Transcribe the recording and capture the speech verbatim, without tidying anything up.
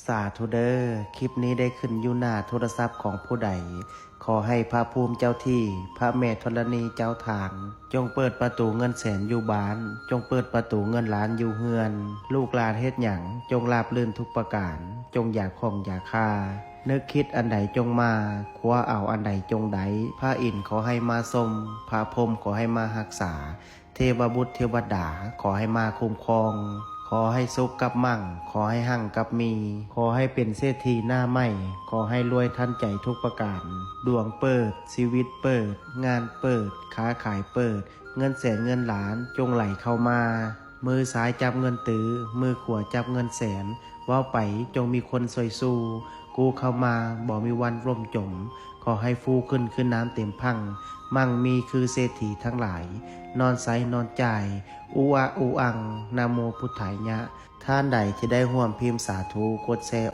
สาธุเด้อ คลิปนี้ได้ขึ้นอยู่หน้าโทรศัพท์ของผู้ใด ขอให้พระภูมิเจ้าที่ พระแม่ธรณีเจ้าทาง จงเปิดประตูเงินแสนอยู่บ้าน จงเปิดประตูเงินล้านอยู่เฮือน ลูกหลานเฮ็ดหยัง จงราบรื่นทุกประการ จงอย่าข้องอย่าคา นึกคิดอันใดจงมา คว้าเอาอันใดจงได้ พระอินทร์ขอให้มาทรง พระพรหมขอให้มารักษา เทวบุตรเทวดาขอให้มาคุ้มครอง ขอให้สุขกับมั่ง ขอให้หั่งกับมี ขอให้เป็นเศรษฐีหน้าใหม่ ขอให้รวยทันใจทุกประการ ดวงเปิด ชีวิตเปิด งานเปิด ค้าขายเปิด เงินแสนเงินล้านจงไหลเข้ามา มือซ้ายจับเงินตื้อ มือขวาจับเงินแสน เว้าไปจงมีคนซอยสู้ กู้เข้ามาบ่มีวันล่มจม ขอให้ฟูขึ้นคือน้ำเต็มพัง มั่งมีคือเศรษฐีทั้งหลาย นอนใสนอนจ่าย อุอะอุอัง นะโมพุทธายะ ท่านใดที่ได้ร่วมพิมพ์สาธุกดแชร์